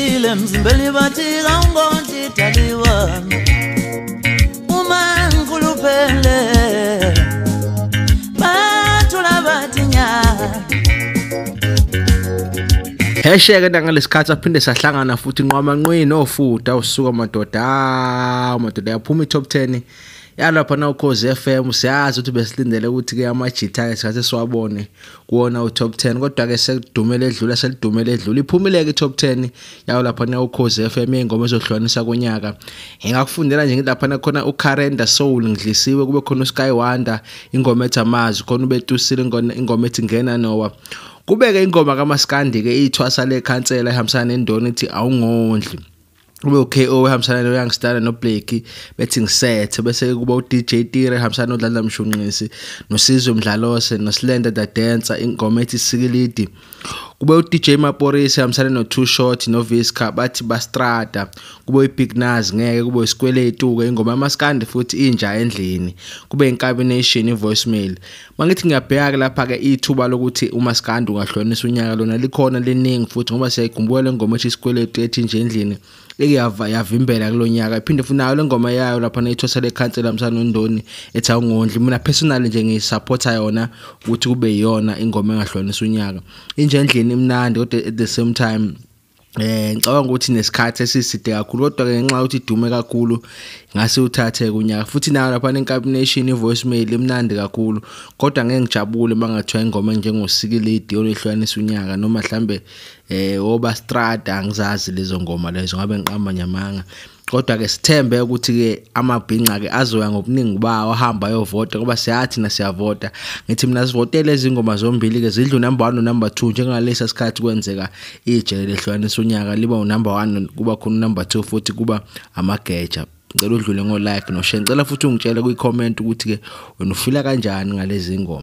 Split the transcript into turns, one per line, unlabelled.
Ngifikile mzimbeli bathi kawungonti daliwa uma ngikhuluphele bathula bathi nya.
Hesheke ngalesikhathi aphinde sahlangana futhi nqwamanqweni nofuda usuka madoda madoda yaphuma i-top 10 yalapha na Ukhozi FM. Siyazi ukuthi besilindele ukuthi ke amajita ke siwabone kuwona u-top 10, kodwa ke sekudumele edlula selidumele edlula iphumile ke i-top 10 yawo lapha na Ukhozi FM ingoma ezohlukanisa konyaka. Ngingakufundela nje lapha na khona uCarenda Soul ngidlisiwe, kube khona uSky Wonder ingoma ethi Amazwi, khona uBetusile ingoma ethi Ngena Noah, kubeke ingoma kaMaskandi ke ithwasa lekhansela ehambisana nendoni ethi Awungondli, kube uKO ehambisana noYoungstar noBlake bethi Ngisethe, bese kuba uDJ Tira ehambisana noDladla Mshunqisi noSizwe Mdlalose noSlender the Dancer ingoma ethi Sikilidi, kube uDJ Maporisi ehambisana noTwo Shot noVisca bathi Bastrada, kube uBig Naz ngeke, kube isikweletu ke ingoma yamaskandi futhi inja endlini, kube Inkabi Nation ivoicemail. Mangithi ngiyabheka lapha ke ithuba lokuthi umaskandi ungahlukanisa unyaka lona likhona liningi futhi, ngoba siyayikhumbula le ngoma ethi isikweletu ethi nje endlini eyavimbela kulonyaka, iphinde futhi nayo le ngoma yayo lapha nayithwasa lekhansela msana noNdoni ethi Awungondli. Mina personally nje ngiyisupporta yona ukuthi kube iyona ingoma engahlukanisa unyaka. Inja endlini imnandi kodwa at the same time ngicabanga ukuthi nesikhathi esiside kakhulu, kodwa ke ngenxa yokuthi idume kakhulu ngase uthathe kunyaka. Futhi nayo lapha neNkabi Nation ivoicemail imnandi kakhulu, kodwa ngeke ngijabule mangathiwa ingoma njengoSikilidi olehlukanisa unyaka noma mhlambe oBastrada, angizazi lezo ngoma lezo ngabe ngiqamba nyamanga. Kodwa ke sithembe ukuthi ke amabhinca ke azoya ngobuningi bawo ahamba ayovota, ngoba siyathi na siyavota. Ngithi mina sivotele izingoma zombili ke zidlu number 1 no number 2, njengalesa sikhathi kwenzeka ijele lehlukanisa unyaka liba unumber 1 kuba khona number 2 futhi kuba amageja. Ngicela udlule ngo like no share, ngicela futhi ungitshele kwi comment ukuthi ke wena ufila kanjani ngalezi ngoma.